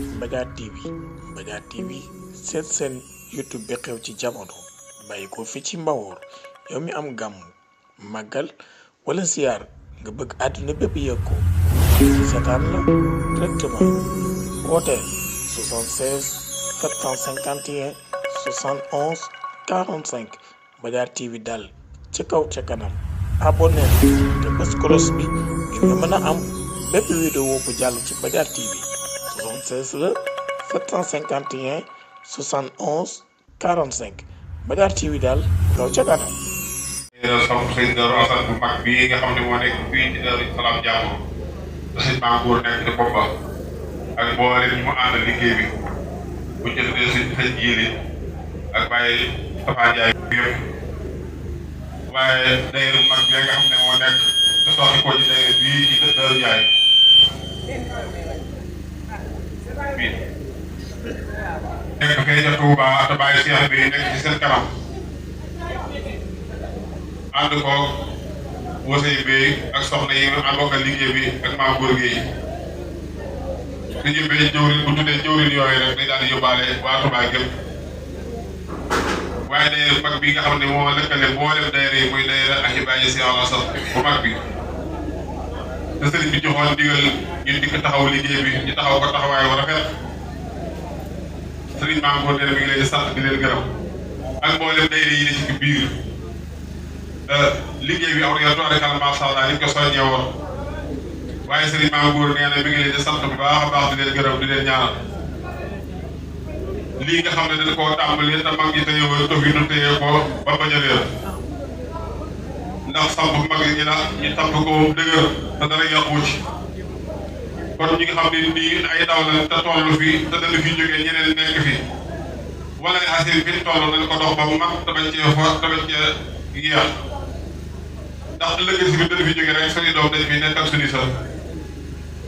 Mbadiar TV Mbadiar TV seen YouTube bi xew ci jamono bàyyi ko fi ci Mbawoor yow mi am gàmm màggal wala ziar nga bëgg àdduna bépp yëg ko seetaan la directement wooteel 76 751 71 45 Mbadiar TV daal ca kaw ca kanam abonné te bës cloche bi ngir nga mën a am bépp vidéo bu jàll ci Mbadiar TV 76 la 751 71 45 Mbadiar TV daal kaw ca kanam. sama sëñ Darou Assane bu mag bii nga xam ne moo nekk fii ci Darou Salaam Jàmbur te sëñ Mamour nekk ci bopp ba ak mboolem ñi mu àndal liggéey bi bu ñu jëlee sëñ Jiili ak Baye Tafa Ndiaye yëpp waaye daayira bu mag bi nga xam ne moo nekk te soxla ko ci daayira bii ci Darou Ndiaye bii nekk fee ca Touba te Baye Cheikh bi nekk ci seen kanam. ànd ko wosey bi ak soxna yi ànd ko liggéey bi ak maam góor gi su jëmbee jëwrin bu tuddee jëwrin yooyu rek day daal di yóbbaale waa Touba gépp waaye daayira mag bi nga xam ne moo lëkkale mboolem daayira yi muy daayira Ahibaa'i Cheikh Alassane bu mag bi te sëriñ bi joxoon ndigal ñu dikk taxaw liggéey bi ñu taxaw ko taxawaay war a rafet sëriñ maam góor nee na mi ngi leen di sant di leen gërëm ak mboolem daayira yi ne ci biir liggéey bi am na tubaarkalla macha allah ni ñu ko soññee woon waaye Serigne Mame Goor nee na mi ngi leen di sant bu baax a baax di leen gërëm di leen ñaanal lii nga xam ne dañ koo tàmbali te mag ñi téye woon toog yi ñu téye ko ba bañ a réer ndax samp mag ñi la ñu samp ko dëgër te dara yàqu ci kon ñi nga xam ne nii ay ndaw la te toll fi te dana fi jógee ñeneen nekk fi wala nga xasee fi toll nañ ko dox ba mu mag te bañ cee fo te bañ cee yéex. ndax ëllëg si biir dana fi jógee rek suñu doom dañ fi nekk ak suñu sër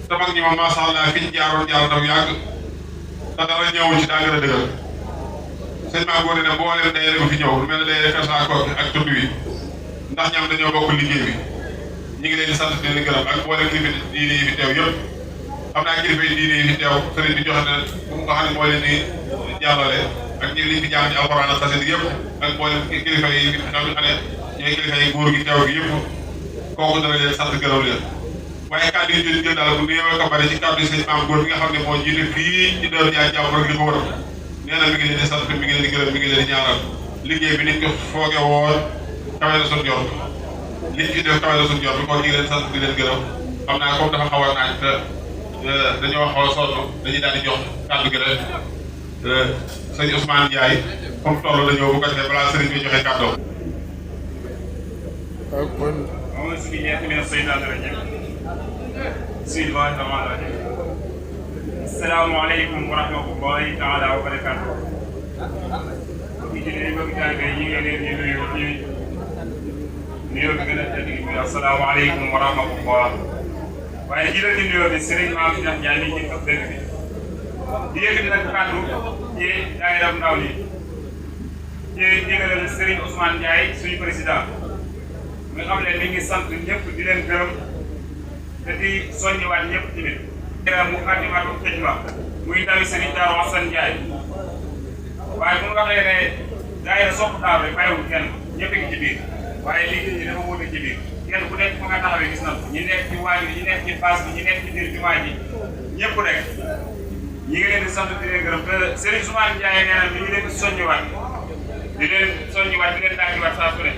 te mag ñi moom macha allah fi ñu jaaroon jaar daw yàgg te dara ñëwul ci daa gën a dëgër sëñ Mame Goor ne mbooleem day rek fi ñëw lu mel ne day Fersa Koki ak tund wi ndax ñoom dañoo bokk liggéey bi ñu ngi leen di sant di leen gërëm ak mboolem kilifa diine yi fi teew yëpp xam naa kilifa diine yi fi teew sëriñ bi joxe na bu nga xam ne moo leen di jàllale ak ñi liñ fi jàng ci alxuraan ak xasida yëpp ak mboolem kilifa yi xam ne ñooy kilifa yi góor gi teew gi yëpp kooku dana leen sant gërëm leen waaye kàddu yi jël daal bu néew ko bari ci kàddu sëñ Mame Goor bi nga xam ne moo jiite fii ci Darou Ndiaye jàmm rek li ko war nee na mi ngi leen di sant mi ngi leen di gërëm mi ngi leen di ñaanal liggéey bi niñ ko fooge woon kawe na suñu jot liñ ci def kawe na suñu jot bi kon ñu ngi leen sant di leen gërëm xam naa comme dafa xaw a naaj te dañoo xaw a sonn dañuy daal di jox kàddu gi rek sëñ Ousmane Ndiaye comme toll la ñëw bu ko defee balaa sëriñ bi joxe kàddoom. أعوذ بالله من الشيطان الرجيم بسم الله الرحمن الرحيم السلام عليكم ورحمة الله تعالى وبركاته ci jëlee bëgg taalibe yi ñu ngi leen di nuyu ci nuyoo bi gën a tëdd bi asalaamaaleykum wa rahmatullah waaye jiital ci nuyoo bi Serigne Mame Cheikh Ndiaye mi ci ëpp dëkk bi di yëkkati nag kàddu ci daayira ndaw li ci ndigalal Serigne Ousmane Ndiaye suñu président nga xam ne mi ngi sant ñëpp di leen gërëm te di soññiwaat ñëpp tamit. mu Moukhaddamatoul Khidma muy ndawi Serigne Darou Assane Ndiaye waaye bu ñu waxee ne daayira Sopp Daaru rek bàyyiwul kenn ñëpp a ngi ci biir waaye liggéey ñi dafa wóote ci biir kenn ku nekk fa nga taxawee gis na ko ñi nekk ci waañ bi ñi nekk ci base bi ñi nekk ci biir jumaa ji ñëpp rek ñi ngi leen di sant di leen gërëm te Serigne Ousmane Ndiaye nee na mi ngi leen di soññiwaat di leen daajiwaat saa su ne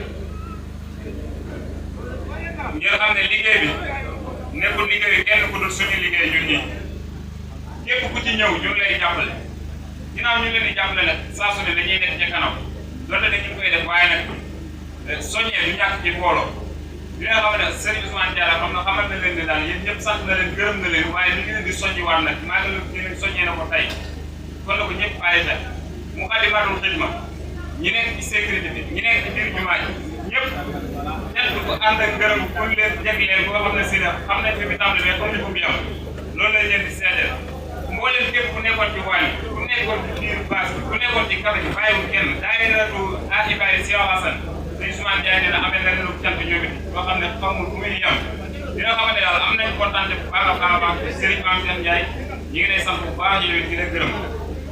ngeen xam ne liggéey bi nekkul liggéey bi kenn ku dul suñu liggéey ñun ñii képp ku ci ñëw ñun lay jàppale ginnaaw ñu leen di jàppale nag saa su ne dañuy nekk ci kanam loolu dañu koy def waaye nag soññee du ñàkk ci mbooloo bi nga xam ne Serigne Ousmane Diarra xam na xamal na leen ne daal yéen ñëpp sant na leen gërëm na leen waaye ñu ngi leen di soññiwaat nag maa ngi leen soññee na ko tey kon na ko ñëpp bàyyi xel Moukhaddamatoul Khidma ñi nekk ci sécurité bi ñi nekk ci biir jumaa ji ñëpp ñett ko ànd ak ngërëm pour leen jagleel boo xam ne si xam nañ fi bi tàmbali mais comme ni ko bi am loolu lañ leen di seedeel mbooleem képp ku nekkoon ci waañ ku nekkoon ci biir base bi ku nekkoon ci kaba ji bàyyiwul kenn daayiratu Ahibaa'i Cheikh Alassane sëñ Ousmane Ndiaye nee na amee na leen cant ñoom it boo xam ne xamul fu muy yem dina xamante daal am nañ kontaan bu baax a baax Serigne Mame Cheikh Ndiaye ñi ngi lay sant bu baax yow it di la gërëm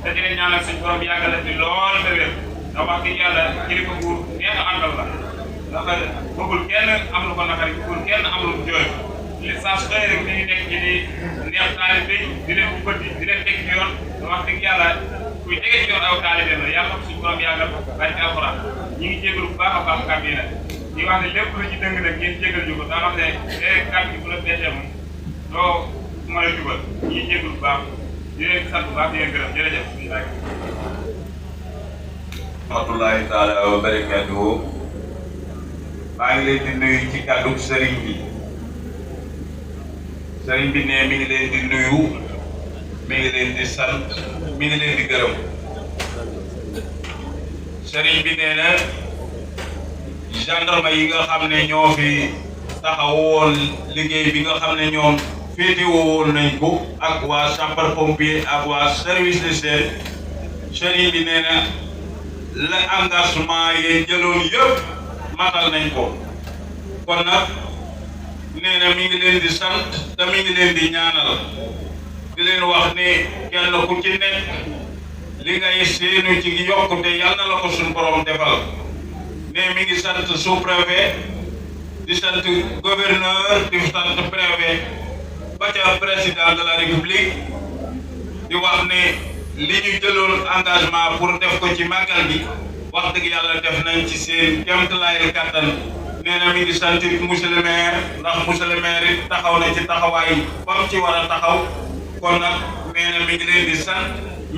te di leen ñaanal suñu borom yàggal fi lool te wér ndax wax dëgg yàlla kilifa bu neex a àndal la ndax bëggul kenn am lu ko naqari bëggul kenn am lu jooy li saa su xëy rek dañuy nekk ci di neex taalibe di leen bëgg di leen teg ci yoon wax dëgg yàlla kuy tege ci yoon aw taalibe la yàlla ko suñu borom yàggal bari ci alxuraan ñi ngi jégalu bu baax a baax kàddu yi nag ñi wax ne lépp lu ci dëng nag ngeen jégal ñu ko daa xam ne léegi kàddu gi bu la beesee moom doo mën a jubal ñi ngi jégalu bu baax di leen sant bu baax di leen gërëm jërëjëf rahmatullahi taala wa barakatuhu maa ngi leen di nuyu ci kàddu sëriñ bi sëriñ bi ne mi ngi leen di nuyu mi ngi leen di sant mi ngi leen di gërëm sëriñ bi nee na gendarme yi nga xam ne ñoo fi taxawoon liggéey bi nga xam ne ñoom féetewoon nañ ko ak waa sapeur pompier ak waa service d'hygiène sëriñ bi nee na la engagement yi jëloon yëpp matal nañ ko kon nag nee na mi ngi leen di sant te mi ngi leen di ñaanal di leen wax ne kenn ku ci nekk li ngay seenu ci yokkute yàlla na la ko suñu borom defal ne mi ngi sant sous-préfet di sant gouverneur di sant préfet ba ca président de la république di wax ne li ñu jëloon engagement pour def ko ci màggal bi wax dëgg yàlla def nañ ci seen kéemtalaayal kàttan nee na mi ngi sant monsieur le maire ndax monsieur le maire it taxaw na ci taxawaay ba mu ci war a taxaw kon nag nee na mi ngi leen di sant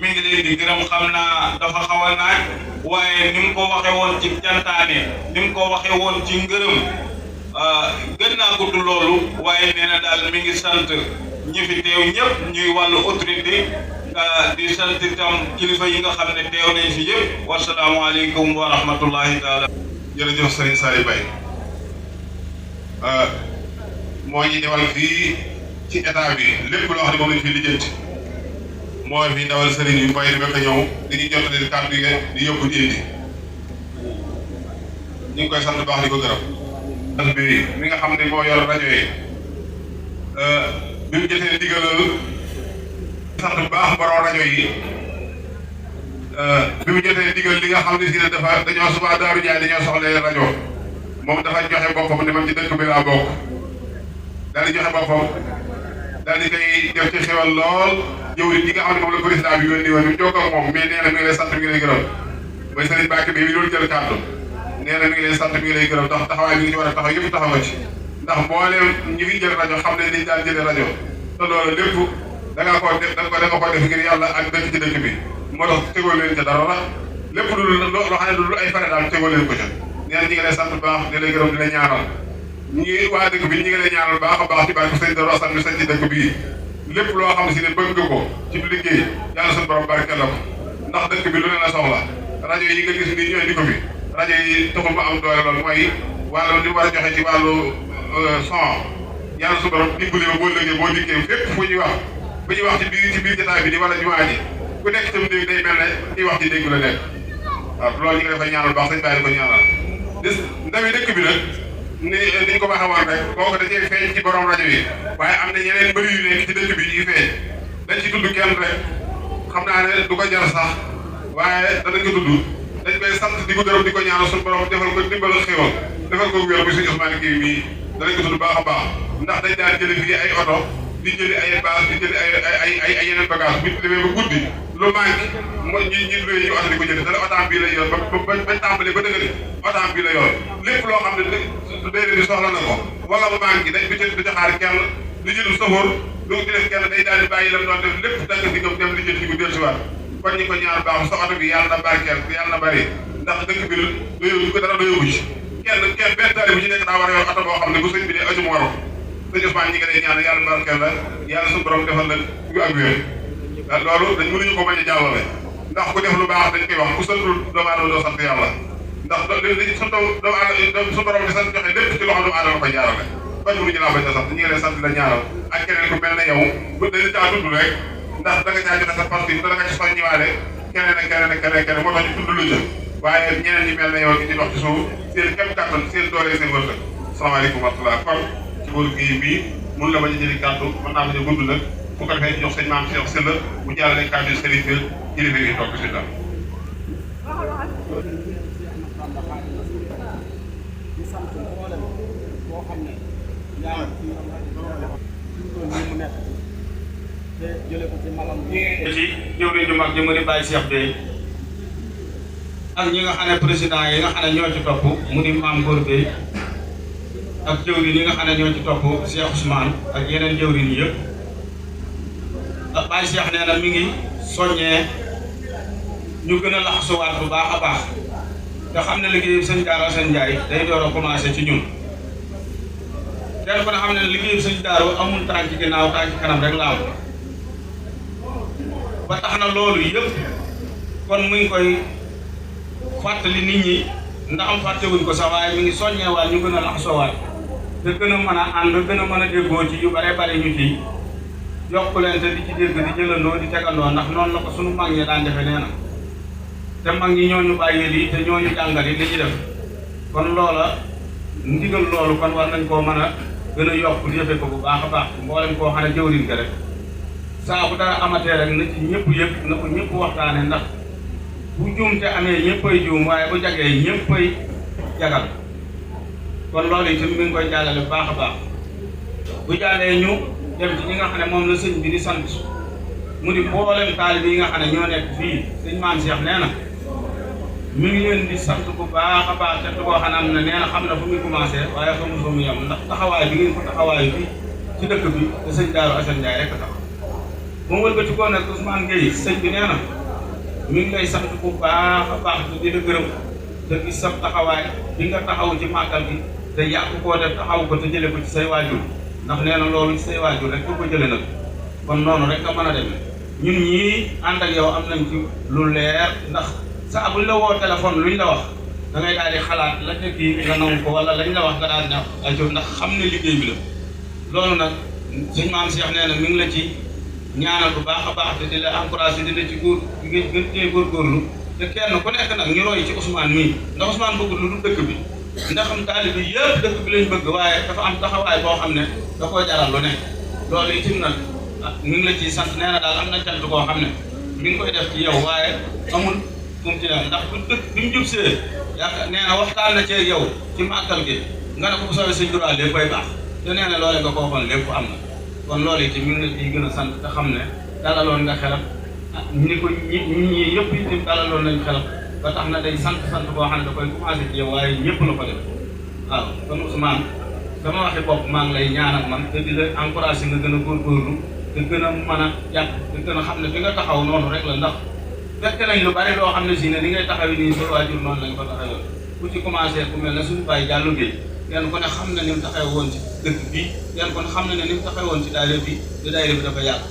mi ngi leen di gërëm xam naa dafa xaw a naaj waaye ni mu ko waxee woon ci cantaane ni mu ko waxee woon ci ngërëm gën naa gudd loolu waaye nee na daal mi ngi sant ñi fi teew ñëpp ñuy wàllu autorité di sant itam kilifa yi nga xam ne teew nañ fi yëpp wasalaamaaleykum wa rahmatullahi taala. jërëjëf Serigne Saliou Baye moo ñu dewal fii ci état bi lépp loo xam ne moom lañ fi lijjanti moo fi dawal Serigne bi Mbaye ba ñëw di ñu jottali kàddu yi di yóbbu di indi ñu ngi koy sant baax di ko gërëm. bi mi nga xam ne moo yor rajo yi bi mu jotee ndigalal sant bu baax borom rajo yi bi mu jotee ndigal li nga xam ne si ne dafa dañoo suba Daaru Njaay dañoo soxla rajo moom dafa joxe boppam ne man ci dëkk bi laa bokk daal di joxe boppam daal di koy def ci xewal lool yow it ñi nga xam ne moom la président bi yónni woon ñu jokkoo ak moom mais nee na mi ngi lay sant mi ngi lay gërëm mooy Serigne Mbacke bi doon jël kàddu nee na mi ngi lay sant mi ngi lay gërëm ndax taxawaay bi nga ci war a taxaw yëpp taxaw nga ci ndax mbooleem ñi fi jël rajo xam ne niñ daan jëlee rajo te loolu lépp da nga ko def ngir yàlla ak dëkk ci dëkk bi moo tax tegoo leen ca dara lépp loo xam ne lu ay fare daal tegoo leen ko ca nee na ñi ngi lay sant baax di lay gërëm di lay ñaanal ñi waa dëkk bi ñi ngi lay ñaanal baax a baax ci barke sëñ Darou Assane mi sañ ci dëkk bii lépp loo xam ne si ne bëgg nga ko ci liggéey yàlla suñu borom barkeel la ko ndax dëkk bi lu ne la soxla rajo yi nga gis nii ñooy di ko fi rajo yi taxul ma am doole lool mooy wàllu li war a joxe ci wàllu son yàlla suñu borom dimbali ba boo liggéey boo dikkee fépp fu ñuy wax ci biir jotaay bi di wala jumaa ji ku nekk itam dégg day mel ne ñuy wax ci dégg la nekk waaw loolu ñu ngi dafay ñaanal baax sañ bàyyi ko ñaanal ndawi dëkk bi nag niñ ko waxee woon rek kooku da cee feeñ ci borom rajo yi waaye am na ñeneen mbëri yu nekk ci dëkk bi yi feeñ dañ ci tudd kenn rek xam naa ne du ko jar sax waaye danañ ko tudd dañ koy sant di ko gërëm di ko ñaanal suñu borom defal ko dimbal xéwal defal ko wér bi suñu Ousmane kii mii danañ ko tudd baax a baax ndax dañ daan jële fii ay oto di jëli ay base di jëli ay yeneen bagage bu ñu demee ba guddi lu manqué mooy ñi luwee ñu oto di ko jëli dana otaam bii la yor ba tàmbalee ba dëgg otaam bii la yor lépp loo xam ne day di soxla na ko wala mu manqué dañ bi du xaar kenn di jël safoor du ci def kenn day daal di bàyyi lam doon def lépp dagg di dem di jël ci bu dellusiwaat kon ñi ko ñaar baax sa oto bi yàlla na barkeel yàlla na bari ndax dëkk bi doyoo ko dara doyoo ci kenn benn taali bu ci nekk daa war a yor oto boo xam ne bu sëñ bi dee aju mu waru sëñ Ousmane ñi ngi lay ñaan yàlla barkeel la yàlla suñu borom defal la gu ak wér loolu dañ mënuñu ko bañ a jàllale ndax ku def lu baax dañ koy wax ku santul doomu aadama doo sant yàlla ndax suñu doomu aadama suñu borom di sant joxe lépp ci loxo doomu aadama koy jaarale bañ mënuñu laa bañ a sant ñi ngi lay sant la ñaaral ak keneen ku mel ne yow bu dañu caa tudd rek ndax da nga caa joxe sa parti te da nga ci soññiwaale keneen moo tax ñu tudd lu jël waaye ñeneen ñi mel ne yow di dox ci suuf seen képp kàttan seen doole seen wërsëg salaamaaleykum wa rahmatulah kon ci góor gi bii mun la bañ a jëli kàddu mën naa bañ a gudd nag bu ko defee jox sëñ maam Cheikh Sylla bu jàllale kàddu sëriñ bi kilifa gi toog si daal. ci jëwriñ ju mag ji mu di Baye Cheikh Bey ak ñi nga xam ne président yi nga xam ne ñoo ci topp mu di Mame Gor Bey ak jëwriñ yi nga xam ne ñoo ci topp Cheikh Ousmane ak yeneen jëwriñ yi yëpp ak Baye Cheikh nee na mi ngi soññee ñu gën a laxasuwaat bu baax a baax nga xam ne liggéeyu sëñ Daara Assane Ndiaye day door a commencé ci ñun kenn ku ne xam ne liggéeyu sëñ Daara amul tànk ci ginnaaw tànk ci kanam rek la am ba tax na loolu yëpp kon mu ngi koy fàttali nit ñi ndax am fàttewuñ ko sax waaye mi ngi soññeewaat ñu gën a laxasoowaat te gën a mën a ànd gën a mën a déggoo ci yu bare bare ñu ci yokkulente di ci dégg di jëlandoo di tegandoo ndax noonu la ko sunu mag ñi daan defe nee na te mag ñi ñooñu bàyyi lii te ñooñu jàngal yi li ñu def kon loola ndigal loolu kon war nañ koo mën a gën a yokk jëfe ko bu baax a baax mboolem koo xam ne jëwriñ nga rek saa bu dara amatee rek na ci ñëpp yëpp na ko ñëpp waxtaane ndax bu juumte amee ñëppay juum waaye bu jagee ñëppay jagal kon loolu itam mi ngi koy jàllale bu baax a baax bu jàllee ñu dem ci ñi nga xam ne moom la sëñ bi di sant mu di mboolem taalibe yi nga xam ne ñoo nekk fii sëñ Maam Cheikh nee na mi ngi leen di sant bu baax a baax te boo xam ne am na nee na xam na fu muy commencé waaye xamul fu muy yem ndax taxawaay bi ngeen ko taxawaayu fii ci dëkk bi te sëñ Daaru Assane Ndiaye rek a tax moom wëlbati ko nag Ousmane Gueye sëñ bi nee na mi ngi lay sant bu baax a baax te di la gërëm te gis sa taxawaay bi nga taxaw ci màggal gi te yàq koo def taxaw ko te jële ko ci say waajur ndax nee na loolu ci say waajur rek ko jële nag kon noonu rek nga mën a demee ñun ñii ànd ak yow am nañ ci lu leer ndax saa buñ la woo téléphone luñ la wax da ngay daal di xalaat la ca kii nga nangu ko wala lañ la wax nga daal di ay ndax xam ne liggéey bi la loolu nag sëñ Maam Cheikh nee na mi ngi la ci ñaanal bu baax a baax te di la encouragé di la ci góor gën cee góorgóorlu te kenn ku nekk nag ñu roy ci Ousmane mii ndax Ousmane bëggul lu dul dëkk bi ndax am taalibe bi yëpp dëkk bi lañ bëgg waaye dafa am taxawaay boo xam ne da koo jaral lu ne loolu itam nag mi ngi la ciy sant nee na daal am na cant koo xam ne mi ngi koy def ci yow waaye amul kum ci def ndax bu dëkk bi mu jub see yaakaar nee na waxtaan na cee yow ci màggal gi nga ne ko bu soobee sëñ Dura lépp koy baax te nee na loolee nga ko waxoon lépp am na kon loolu itam mi ngi la ciy gën a sant te xam ne dalaloon nga xelam ni ko ñi yëpp itam dalaloon nañ xelam ba tax na day sant boo xam ne da koy commencé ci yow waaye ñëpp la ko def waaw kon Ousmane sama waxi bopp maa ngi lay ñaanal man te di la encouragé nga gën a góorgóorlu te gën a mën a jàpp te gën a xam ne fi nga taxaw noonu rek la ndax fekk nañ lu bari loo xam ne si ne ni ngay taxawi nii sa waajur noonu lañ ko taxawee ku ci commencé ku mel ne suñu bàyyi Diallo Gueye kenn ku ne xam na ni mu taxaw woon ci dëkk bi kenn ku ne xam na ne ni mu taxaw woon ci daayira bi te daayira bi dafa yàgg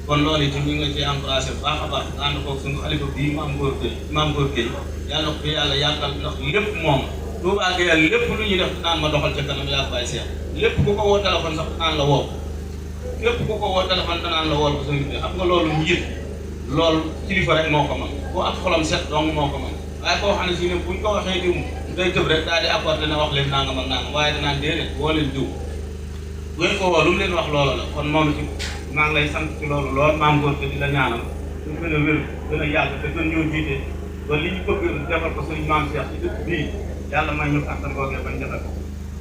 kon loolu itam ñu ngi la ciy encouragé bu baax a baax ànd koog suñu xalifa bii Mame Gor Gueye yàlla ko fi yàlla yàggal ndax lépp moom Touba Gueye lépp lu ñuy def naan ma doxal ca kanam yaa Baye Cheikh lépp ku ko woo téléphone sax naan la woo lépp ku ko woo téléphone danaan la wool ko sëñ bi xam nga loolu njiit loolu kilifa rek moo ko mën boo ak xolam set dong moo ko mën waaye koo xam ne si ne buñ ko waxee diw day tëb rek daal di apporté na wax leen nangam ak nangam waaye danaan déedéet woo leen diw bu ngeen ko woo lu mu leen wax loola la kon moom ci maa ngi lay sant ci loolu lool Mame Gor di la ñaanal ñu gën a wér gën a yàgg te gën ñoo jiite ba li ñu bëgg defal ko sëñ Mame Cheikh ci dëkk bii yàlla may ñu kàttan googee bañ defal ko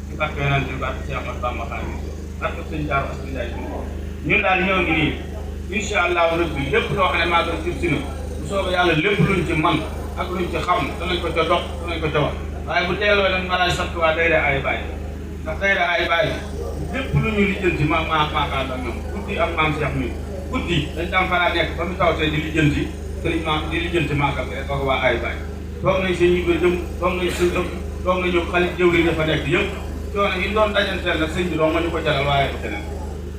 ci barke yonent bi barke Cheikh Ahmadou Bamba Xaadimu Rasuul barke sëñ Daaru Assane Ndiaye ñun daal ñoo ngi nii incha allahu rabbi lépp loo xam ne maa ngi si na bu soobee yàlla lépp luñ ci man ak luñ ci xam danañ ko ca dox danañ ko ca wax waaye bu teeloo dañ mën a sant waa Daayira ay Baay ndax Daayira ay Baay lépp lu ñu lijjanti maakaar ak ñoom guddi ak Mame Cheikh mi guddi dañ daan faraa nekk ba mu tawtee di lijjanti sëriñ ma di lijjanti maakaar bi rek kooku waa ay Baay toog nañ seen ñibbe jëm toog nañ seen ëpp toog nañu xalit jëwri dafa nekk yëpp coono yi doon dajanteel nag sëñ bi doo nga ñu ko jaral waaye du keneen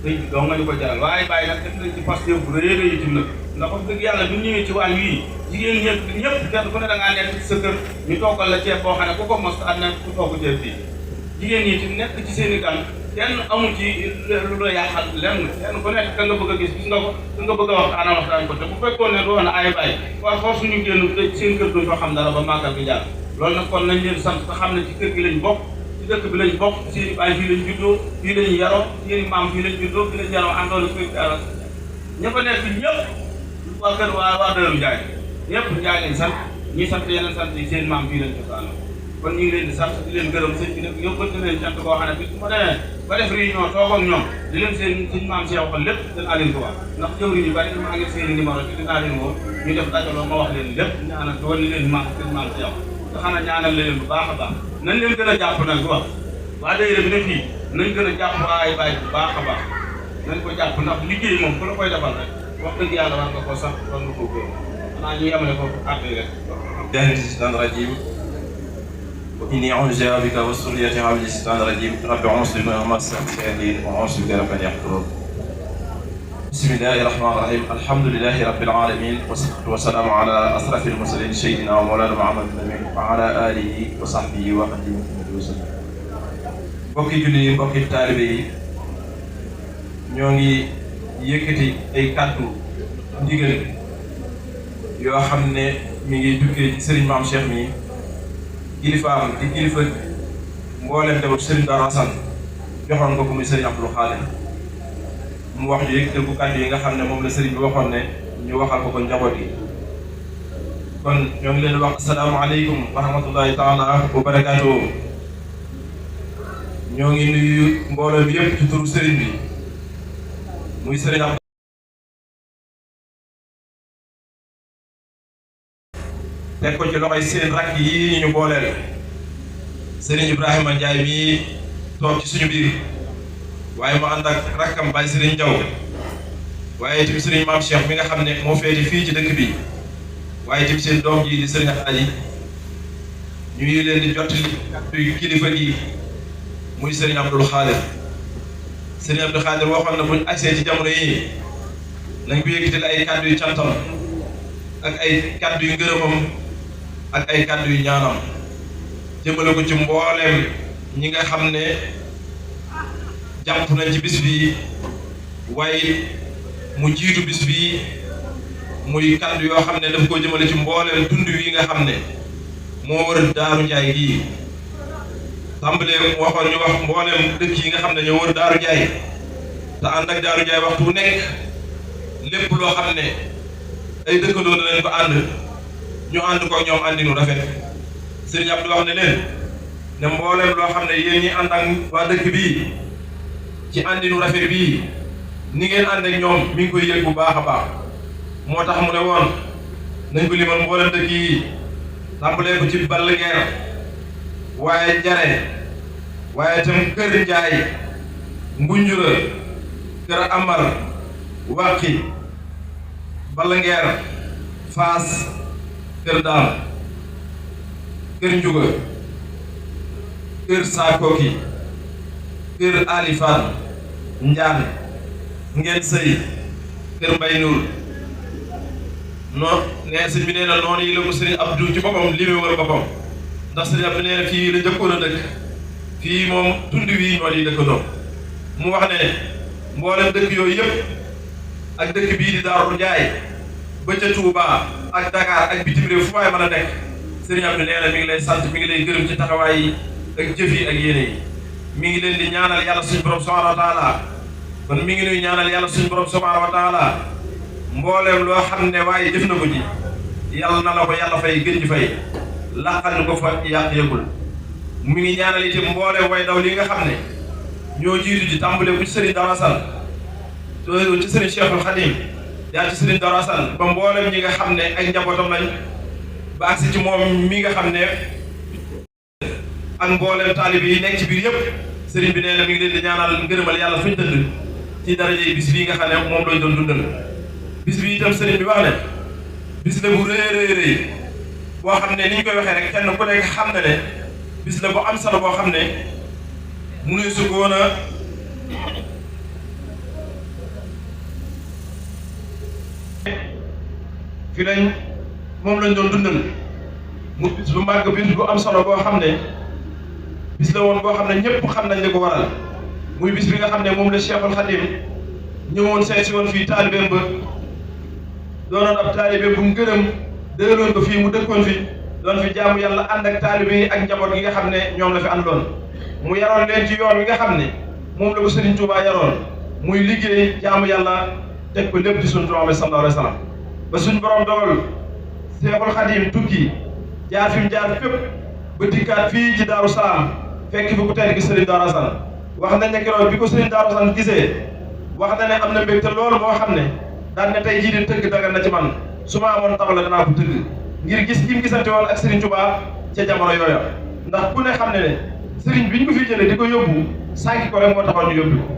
sëñ bi doo nga ñu ko jaral waaye Baay nag def nañ ci pasté bu rëy rëy itam nag ndax wax dëgg yàlla bi ñu ñëwee ci wàll wii jigéen ñëpp kenn ku ne da ngaa nekk ci sa kër ñu toggal la ceeb boo xam ne ku ko mos at na ku togg ceeb fii jigéen ñi ci nekk ci seen i gan kenn amul ci lu la yàqal lenn kenn ku nekk ka nga bëgg a gis nga ko ka nga bëgg a waxtaan ko te bu fekkoon ne doon ay Baay waaw force suñu génn seen kër duñ fa xam dara ba màggal bi jaar loolu nag kon nañ leen sant te xam ne ci kër gi lañ bokk ci dëkk bi lañ bokk seen i baay fii lañ juddoo fii lañ yaroo seen i maam fii lañ juddoo fii lañ yaroo àndoon ak Sëriñ Daara ña fa nekk ñëpp waa kër waa Daaru Njaay ñëpp Njaay lañ sant ñi sant yeneen sant yi seen maam fii lañ cosaanoo kon ñu ngi leen di sant di leen gërëm sëñ bi nag yóbbante leen sant koo xam ne bi su ma demee ba def réunion toog ak ñoom di leen seen maam si waxal lépp dinaa leen ko wax ndax jëwriñ yu bari maa ngi seen numéro ci dinaa leen woo ñu def dajaloo ma wax leen lépp ñaanal ko wala leen maam seen maam si yow nga xam ne ñaanal leen bu baax a baax nañ leen gën a jàpp nag wax waa daayira bi ne fii nañ gën a jàpp waaye bàyyi bu baax a baax nañ ko jàpp ndax liggéey moom ku la koy defal rek wax dëgg yàlla war nga ko sax war nga koo gën xanaa ñu yemale ko àtte rek الشيطان الرجيم وإني أعوذ بك وذريتها من الشيطان الرجيم رب أعوذ بك من همزات الشياطين وأعوذ بك رب أن يحضرون بسم الله الرحمن الرحيم الحمد لله رب العالمين والصلاة والسلام على أشرف المرسلين سيدنا ومولانا محمد الأمين وعلى آله وصحبه وخديمه وسلم mbokki julli yi mbokki taalibe yi ñoo ngi yëkkati ay kàddu ndigal yoo xam ne mi ngi tukkee ci Serigne Mame Cheikh mi kilifaam di kilifa mboolem dem Serigne Darou Assane joxoon ko muy Serigne Abdou Khadir mu wax ñu yëkkati bu kàddu yi nga xam ne moom la Serigne bi waxoon ne ñu waxal ko njaboot yi kon ñoo ngi leen di wax asalaamaaleykum wa rahmatullahi taala wa barakaatuhu ñoo ngi nuyu mbooloo bi yëpp ci turu Serigne bi muy Serigne Abdou teg ko ci loxoy seen rakk yi ñu booleel Serigne Ibrahima Ndiaye mii toog ci suñu biir waaye mu ànd ak rakkam Baye Serigne Diaw waaye tamit Serigne Mame Cheikh mi nga xam ne moo féete fii ci dëkk bi waaye tamit seen doom ji di Serigne Xaali ñu ngi leen di jottali kàddu kilifa gi muy Serigne Abdou Khadir Serigne Abdou Khadir waxoon na buñ agsee ci jamono yi nañ ko yëkkatil ay kàddu yu cantam ak ay kàddu yu ngërëmam ak ay kàddu yu ñaanam jëmale ko ci mbooleem ñi nga xam ne jàpp nañ ci bis bi waaye mu jiitu bis bi muy kàddu yoo xam ne daf koo jëmale ci mbooleem tund wi nga xam ne moo wër Daaru Njaay gii tàmbalee mu waxoon ñu wax mbooleem dëkk yi nga xam ne ñoo wër Daaru Njaay te ànd ak Daaru Njaay waxtu bu nekk lépp loo xam ne ay dëkkandoo danañ ko ànd ñu ànd ko ñoom àndinu rafet Serigne Abdou wax ne leen ne mbooleem loo xam ne yéen ñi ànd ak waa dëkk bii ci àndinu rafet bii ni ngeen ànd ak ñoom mi ngi koy yëg bu baax a baax moo tax mu ne woon nañ ko limal mbooleem dëkk yi tàmbalee ko ci Balla waaye Njare waaye tam Kër Njaay Ngunjura Kër Amar Waqi Balanguer Faas Kër Daam Kër Njuga Kër Saakoki Kër Alifaan Njaan Ngeen Sëy Kër Mbay Nuur non nee sëñ bi nee na noonu yi la ko Sëriñ Abdou ci boppam li mu war boppam ndax Sëriñ Abdou nee na fii la njëkkoon a dëkk fii moom tund wii ñoo di dëkkandoo mu wax ne mboolem dëkk yooyu yëpp ak dëkk bii di Daaru Njaay ba ca Touba ak Dakar ak bitim réew fu waay mën a nekk Sëriñ Abdou nee na mi ngi lay sant mi ngi lay gërëm ci taxawaay yi ak jëf yi ak yéene yi mi ngi leen di ñaanal yàlla suñu borom subhanahu wa taala kon mi ngi nuy ñaanal yàlla suñu borom subhanahu wa taala mbooleem loo xam ne waaye jëf na ko ji yàlla na la ko yàlla fay gën ji fay laqal ñu ko fa yàq yëgul mi ngi ñaanal itam mbooleem way daw li nga xam ne ñoo jiitu ji tàmbale bu ci Serigne Darou Assane ci Serigne Cheikhul Khadim yaa ci Serigne Darou Assane ba mbooleem ñi nga xam ne ay njabootam lañ ba agsi ci moom mi nga xam ne ak mbooleem taalibe yi nekk ci biir yëpp Serigne bi nee na mi ngi leen di ñaanal ngërëmal yàlla fuñ tëdd ci daraje bis bii nga xam ne moom lañ doon dundal bis bi itam Serigne bi wax ne bis la bu rëy boo xam ne ni ñu koy waxee rek kenn ku nekk xam na ne bis la bu am solo boo xam ne mu ne su ko woon a fi lañ moom lañ doon dundal mu bis bu màgg bis bu am solo boo xam ne bis la woon boo xam ne ñëpp xam nañ li ko waral muy bis bi nga xam ne moom la Cheikhul Khadim ñëwoon seet si woon fii taalibeem ba doonoon ab taalibe bu mu gërëm dëgaloon ko fii mu dëkkoon fi doon fi jaamu yàlla ànd ak taalibe yi ak njaboot gi nga xam ne ñoom la fi àndoon mu yaroon leen ci yoon wi nga xam ne moom la ko Serigne Touba yaroon muy liggéey jaamu yàlla teg ko lépp ci sunu Muhammad sallallahu alayhi wa sallam ba suñ borom dogal Seexul Xadim tukki jaar fi mu jaar fépp ba dikkaat fii ci Daaru Salaam fekk fi ku tedd gi Serigne Darou Assane wax nañ ne keroog bi ko Serigne Darou Assane gisee wax na ne am na mbégte loolu moo xam ne daan ne tey jii di tëgg dagal na ci man su ma amoon tabala danaa ko tëgg ngir gis gi mu gisante woon ak Serigne Touba ca jamono yooya ndax ku ne xam ne ne Serigne bi ñu ko fi jëlee di ko yóbbu sànki ko rek moo taxoon ñu yóbbu ko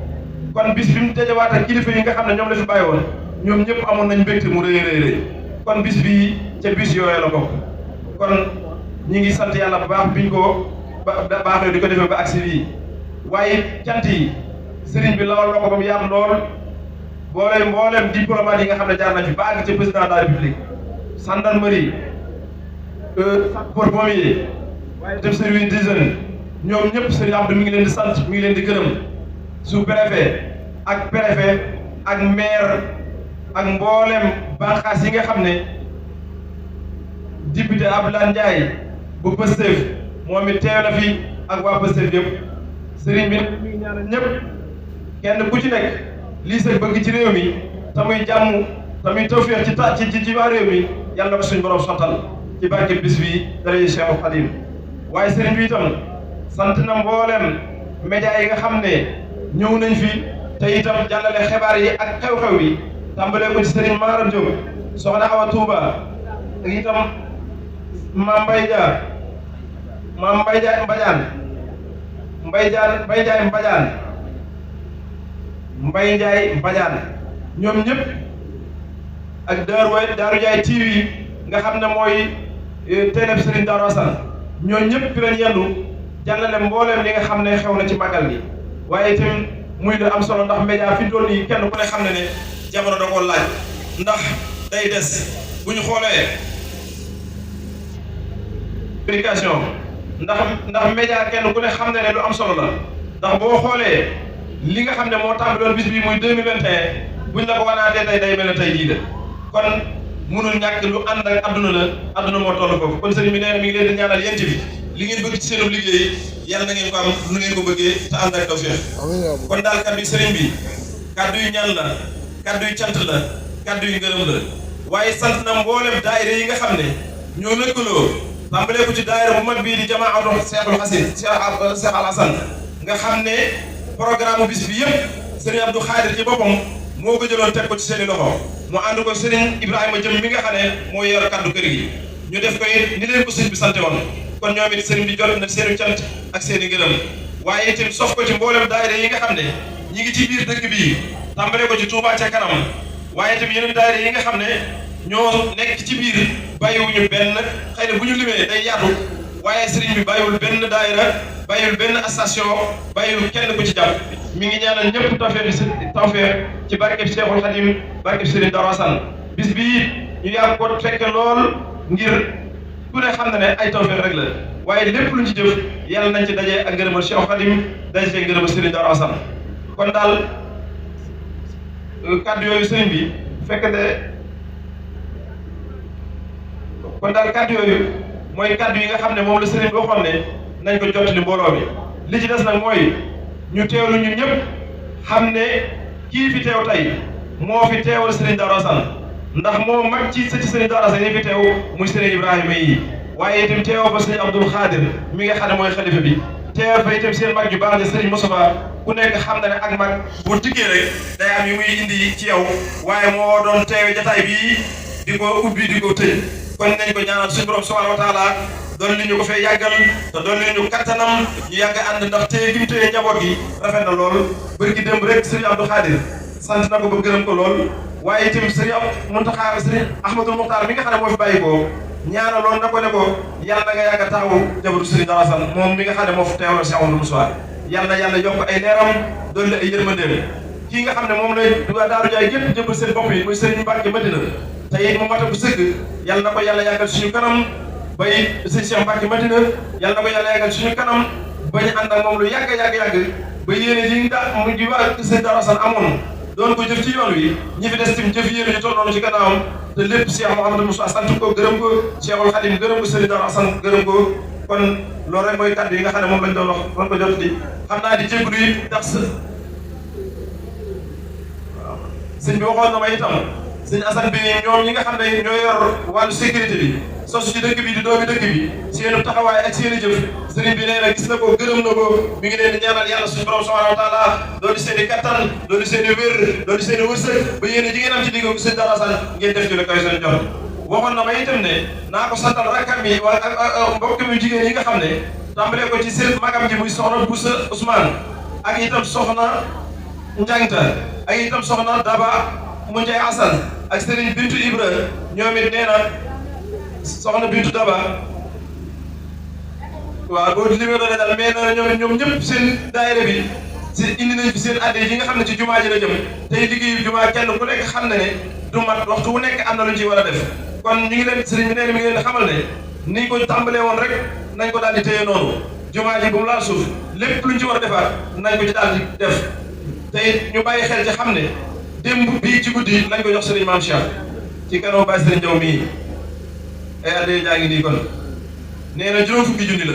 kon bis bi mu dajawaat ak kilifa yi nga xam ne ñoom la fi bàyyi woon ñoom ñëpp amoon nañ mbégte mu rëy rëy kon bis bii ca bis yooya la bokk kon ñi ngi sant yàlla bu baax biñ ko baaxee di ko defee ba agsi bii waaye cant yi Serigne bi lawal na ko ba mu yaatu lool mboolem diplomate yi nga xam ne jaar nañ fi ba àgg ci président de la république gendarmerie sapeurs-pompiers waaye dem service d'hygiène ñoom ñëpp Serigne Abdou mi ngi leen di sant mi ngi leen di gërëm sous-préfet ak préfet ak maire ak mboolem banqaas yi nga xam ne député Abdoulaye Ndiaye bu Pastef moom it teew na fi ak waa Pastef yëpp Serigne bi mi ngi ñaanal ñëpp kenn ku ci nekk lii sa bëgg ci réew mi tamuy jàmm tamuy tawfeex ci waa réew mi yàlla na ko suñu borom sottal ci barke bis bi dara Cheikh Khadim waaye Serigne bi itam sant na mboolem média yi nga xam ne ñëw nañ fi te itam jàllale xibaar yi ak xew-xew bi tàmbalee ko ci Serigne Maram Diop soxna Awa Touba ak itam Mame Mbaye Dia Mbaye Ndiaye Mbadiane ñoom ñëpp ak Daaru Ndiaye TV nga xam ne mooy télé Serigne Darou Assane ñoom ñëpp fi lañ yendu jàllale mbooleem li nga xam ne xew na ci màggal gi waaye itam muy lu am solo ndax média fi doon nii kenn ku ne xam ne ne jamono da koo laaj ndax day des bu ñu xoolee communication ndax média kenn ku ne xam ne ne lu am solo la ndax boo xoolee li nga xam ne moo tàmbaloon bis bi muy 2021 buñ la ko wanaatee tey day mel ne tey jii la kon munul ñàkk lu ànd ak adduna la adduna moo toll foofu kon sëriñ bi nee na mi ngi leen di ñaanal yéen bi li ngeen bëgg ci seen liggéey yàlla na ngeen ko am nu ngeen ko bëggee te ànd ak tawfeex kon daal kaddu yu sëriñ bi kaddu yu ñaan la kaddu yu cant la kaddu yu ngërëm la waaye sant na mboolem daayira yi nga xam ne ñoo lëkkaloo tàmbalee ko ci daayira bu mag bii di jamaatu Cheikhul Hassine Cheikh Al Hassane nga xam ne programme bis bi yëpp Serigne Abdou Khadir ci boppam moo ko jëloon teg ko ci seen i loxo mu ànd ko Serigne Ibrahima Jëm mi nga xam ne moo yor kaddu kër gi ñu def ko it ni leen ko sëñ bi sante woon kon ñoom it Serigne bi jot na seen i cant ak seen i ngërëm waaye itam sof ko ci mboolem daayira yi nga xam ne ñi ngi ci biir dëkk bii tàmbalee ko ci Touba ca kanam waaye itam yeneen daayira yi nga xam ne ñoo nekk ci biir bàyyiwuñu benn xëy na bu ñu limee day yaatu waaye Serigne bi bàyyiwul benn daayira bàyyiwul benn station bàyyiwul kenn ku ci jàpp mi ngi ñaanal ñëpp tawfeex ci barkeb Cheikhul Khadim barkeb Serigne Darou Assane bis bii ñu yàgg ko fekke lool ngir ku ne xam na ne ay tawfeex rek la waaye lépp luñ ci jëf yàlla nañ ci dajee ak ngërëmal Cheikhul Khadim daje ci ngërëmal Serigne Darou Assane kon daal kaddu yooyu Serigne bi fekkente kon daal kaddu yooyu mooy kaddu yi nga xam ne moom la Serigne bi waxoon ne nañ ko jottali mbooloo mi li ci des nag mooy ñu teewlu ñun ñëpp xam ne kii fi teew tey moo fi teewal Serigne Darou Assane ndax moo mag ci sëti Serigne Darou Assane yi fi teew muy Serigne Ibrahima yi waaye itam teew ba Serigne Abdoul Khadir mi nga xam ne mooy xalifa bi teew fa itam seen mag yu baax ne Serigne Moustapha ku nekk xam na ne ak mag bu dikkee rek day am yu muy indi ci yow waaye moo doon teewe jataay bii di ko ubbi di ko tëj kon nañ ko ñaanal suñu borom subhanahu wa taala doon li ñu ko fee yàggal te doon li ñu kattanam ñu yàgg ànd ndax téye gi mu téye njaboot gi rafet na lool bëri gi démb rek Serigne Abdou Khadir sant na ko ba gërëm ko lool waaye itam Serigne Mountakha Serigne Ahmadou Mokhtar mi nga xam ne moo fi bàyyi ko ñaanaloon na ko ne ko yàlla na nga yàgg a taxawu njabootu Serigne Darou Assane moom mi nga xam ne moo fi teewaloon si Amadou Moussa yàlla na yàlla yokk ay leeram doon la ay yërmandeem kii nga xam ne moom la Daaru Jaay gépp jëmbal seen bopp yi muy Serigne Mbacke Madina te it mu mata bu sëgg yàlla na ko yàlla yàggal suñu kanam bay sëñ Cheikh Mbacke Madina yàlla na ko yàlla yàggal suñu kanam ba ñu ànd ak moom lu yàgg ba yéene yi mu di waa sëñ Darou Assane amoon doon ko jëf ci yoon wi ñi fi des tim jëf yéen ñu toll noonu ci gannaawam te lépp Cheikh Mouhamadou Moussa sant ko gërëm ko Cheikhul Khadim gërëm ko Serigne Darou Assane gërëm ko kon loolu rek mooy kàddu yi nga xam ne moom lañ doon wax doon ko jot di xam naa di jégalu yi ndax sëñ bi waxoon na ma itam sëñ Assane bi ñoom ñi nga xam ne ñoo yor wàllu sécurité bi sosu ci dëkk bi di doomi dëkk bi seenu taxawaay ak seeni jëf sëriñ bi nee na gis na ko gërëm na ko mi ngi leen di ñaanal yàlla suñu borom subhanahu wa taala doon di seen i kattan doon di seen i wér doon di seen i wërsëg ba yéen a jigéen am ci digg sëñ Darou Assane ngeen def ci lu koy seen jot waxoon na ma itam ne naa ko santal rakkam yi wala ak mbokk mi jigéen yi nga xam ne tàmbalee ko ci seen magam ji muy soxna Boussa Ousmane ak itam soxna Njangta ak itam soxna Daba mu Ndiaye Assane ak Serigne Bintu Ibra ñoom it nee na soxna Bintu Daba waaw boo limee doon daal mais nee na ñoom ñëpp seen daayira bi indi nañ fi seen adde yi nga xam ne ci jumaa ji la jëm tey liggéeyu jumaa kenn ku nekk xam na ne du mat waxtu wu nekk am na lu ñu ci war a def kon ñu ngi leen Serigne bi nee na mi ngi leen di xamal ne niñ ko tàmbalee woon rek nañ ko daal di téye noonu jumaa ji bu mu laal suuf lépp luñ ci war a defaat nañ ko ci daal di def tey ñu bàyyi xel ci xam ne démb bii ci guddi lañ ko jox Serigne Mame Cheikh ci kanam Baye Serigne Diaw mii ay adde jaa ngi nii kon nee na juróom fukki junni la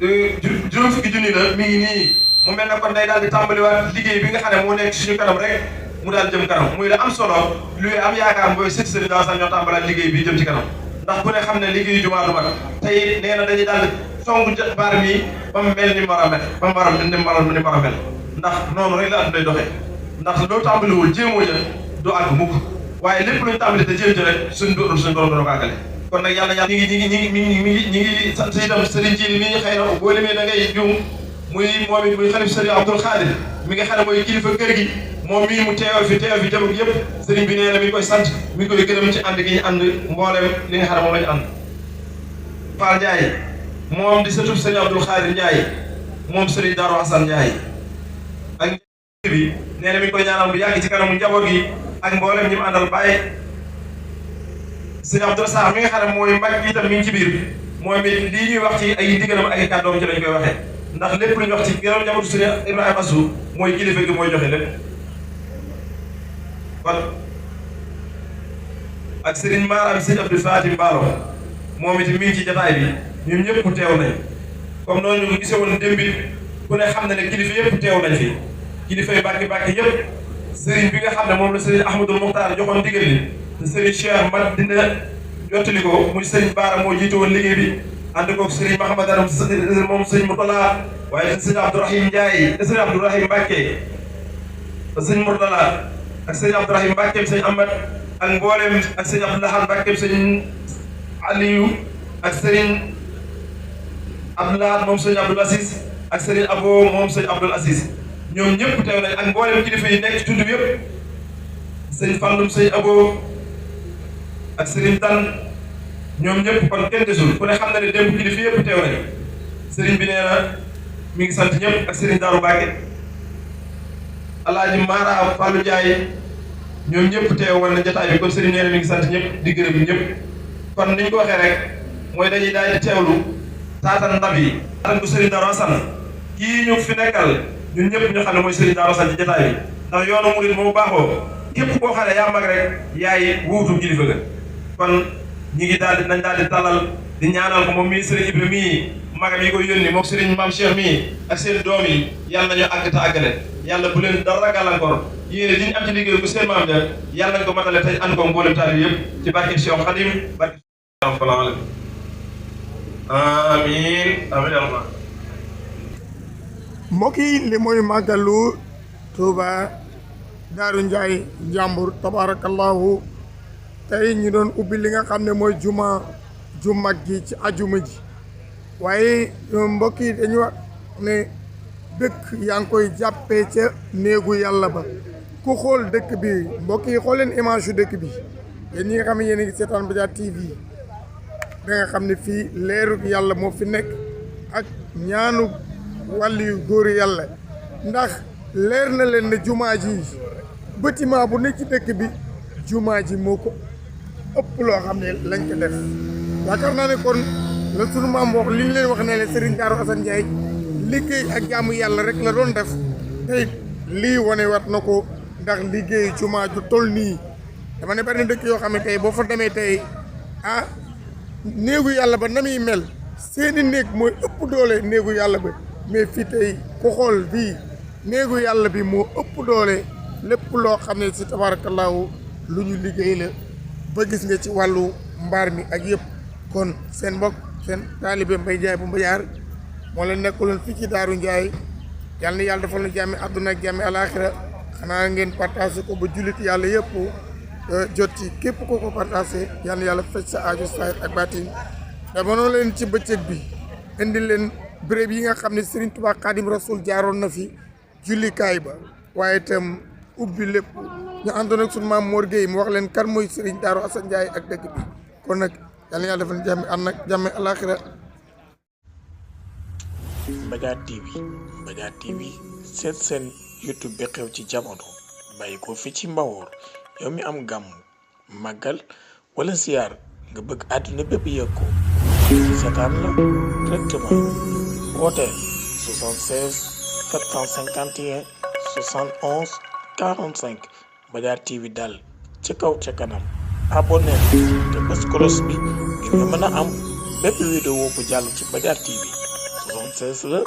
juróom fukki junni la mi ngi nii mu mel ne kon day daal di tàmbaliwaat liggéey bi nga xam ne moo nekk suñu kanam rek mu daal jëm kanam muy la am solo luy am yaakaar mooy sët Serigne Darou Assane ñoo tàmbalaat liggéey bi jëm ci kanam ndax ku ne xam ne liggéeyu jumaa du mat tey nee na dañuy daal song baar mi ba mu mel ni mu war a mel ba mu war a mel ndax noonu rek la at day doxee ndax loo tàmbaliwul jéemoo ja du àgg mukk waaye lépp luñ tàmbali te jéem ci rek suñ borom dana ko àggale kon nag yàlla ñi ngi sant itam Serigne Djili mi xëy na boo limee da ngay juum muy moom it muy xalif Serigne Abdoul Khadir mi nga xam ne mooy kilifa kër gi moom mii mu teewal fi jamono yëpp Serigne bi nee na mi ngi koy sant mi ngi koy gërëm ci ànd gi ñu ànd mboolem li nga xam ne moom lañu ànd Fall Ndiaye moom di sëtub Serigne Abdoul Khadir Ndiaye moom Serigne Darou Assane Ndiaye ak bi nee na mi ngi koy ñaanal bu yàgg ci kanamu njaboot gi ak mboolem ñi mu àndal bàyyi Serigne Abdoul Sarr mi nga xam ne mooy mag itam mi ngi ci biir mooy it lii ñuy wax ci ay ndigalam ak ay kàddoom ci lañ koy waxee ndax lépp lu ñu wax ci gërëm njabootu Serigne Ibrahima Assou mooy kilifa gi mooy joxe lépp kon ak Serigne Mara bi Serigne Abdou Fatim Mballo moom it mi ngi ci jataay bi ñun ñëpp teew nañ comme noonu ñu ko gisee woon démb ku ne xam na ne kilifa yëpp teew nañ fi kilifa yi bàkki yëpp Serigne bi nga xam ne moom la Serigne Ahmadou Mokhtar joxoon ndigal li te Serigne Cheikh mat dina jottali ko muy Serigne Bara moo jiite woon liggéey bi ànd koog Serigne Mahamadan moom Serigne Mourtala waaye Serigne Abdourahim Ndiaye Serigne Abdourahim Mbacke Serigne Mourtala ak Serigne Abdourahim Mbacke Serigne Amad ak mboolem ak Serigne Abdoulahan Mbacke Serigne Aliou ak Serigne Abdoulahan moom Serigne Abdoul Aziz ak Serigne Abo moom Serigne Abdoul Aziz ñoom ñëpp teew nañ ak mboolem kilifa yi nekk ci tund bi yëpp Serigne Falloum Serigne Abo ak Serigne Tan ñoom ñëpp kon kenn desul ku ne xam na ne démb kilifa yëpp teew nañ Serigne bi nee na mi ngi sant ñëpp ak Serigne Darou Mbacke Alaaji Mara Fallou Ndiaye ñoom ñëpp teewoon na jotaay bi kon Serigne nee na mi ngi sant ñëpp di gërëm ñëpp kon ni ñu ko waxee rek mooy dañuy daal di teewlu taatan ndab yi taatan ko Serigne Darou Assane kii ñu fi nekkal ñun ñëpp ñu xam ne mooy Serigne Darou Assane ci jotaay bi ndax yoonu murid moo baaxoo képp koo xam ne yaa mag rek yaay wuutu kilifa ga kon ñi ngi daal di nañ daal di talal di ñaanal ko moom mii Serigne Ibrahima mii magam yi koy yónni moom Serigne Mame Cheikh mii ak seen doom yi yàlla nañu àgg te àggale yàlla bu leen dara gàllankoor yéene di ñu am ci liggéey bu seen maam ja yàlla nañ ko matale tey ànd ko mboolem taal bi yëpp ci barke Cheikh Khadim barke amiin amiin mbokk yi li mooy màggalu Touba Daaru Ndiaye Njàmbur tabarakallahu tey ñu doon ubbi li nga xam ne mooy juma ju mag gi ci ajuma ji waaye mbokk yi dañu wax ne dëkk yaa ngi koy jàppee ca néegu yàlla ba ku xool dëkk bi mbokk yi xool leen image yu dëkk bi yéen ñi nga xam ne yéen a ngi seetaan Média TV da nga xam ne fii leeru yàlla moo fi nekk ak ñaanu wàllu yu góor yàlla ndax leer na leen ne jumaa ji bâtiment bu nekk ci dëkk bi jumaa ji moo ko ëpp loo xam ne lañ ko def yaakaar naa ne kon la sunu maam wax li ñu leen wax ne leen Serigne Darou Assane Ndiaye liggéey ak jaamu yàlla rek la doon def tey lii wane wat na ko ndax liggéey jumaa ju toll nii dama ne bari na dëkk yoo xam ne tey boo fa demee tey ah néegu yàlla ba na muy mel seeni néeg mooy ëpp doole néegu yàlla ba mais fii tey ku xool bii néegu yàlla bi moo ëpp doole lépp loo xam ne si tabaarakallaahu lu ñu liggéey la ba gis nga ci wàllu mbaar mi ak yëpp kon seen mbokk seen taalibe Mbaye Ndiaye bu Mbayar moo leen nekkaloon fii ci Daaru Ndiaye yal na yàlla defal na jàmmi àdduna ak jàmmi alaaxira xanaa ngeen partagé ko ba jullit yàlla yëpp jot ci képp ko ko partagé yal na yàlla faj sa aajo saahir ak baatin dama noonu leen ci bëccëg bi indi leen béréb yi nga xam ne Serigne Touba Khadim Rasoul jaaroon na fi jullikaay ba waaye itam ubbi lépp ñu àndoon ak sunu maam Mor Gueye mu wax leen kan mooy Serigne Darou Assane Ndiaye ak dëkk bi kon nag yal na yàlla defal na jàmmi ànd ak jàmmi alaaxira Mbadiar TV seet seen YouTube bi xew ci jamono bàyyi ko fi ci Mbawoor yow mi am gàmm màggal wala siyaar nga bëgg àdduna bépp yëg ko seetaan la directement wooteel 76 751 71 45 Mbadiar TV daal ci kaw ca kanam abonné te bës cloche bi ngir nga mën a am bépp vidéo bu jàll ci Mbadiar TV 76 la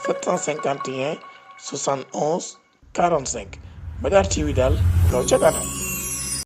751 71 45 Mbadiar TV daal kaw ca kanam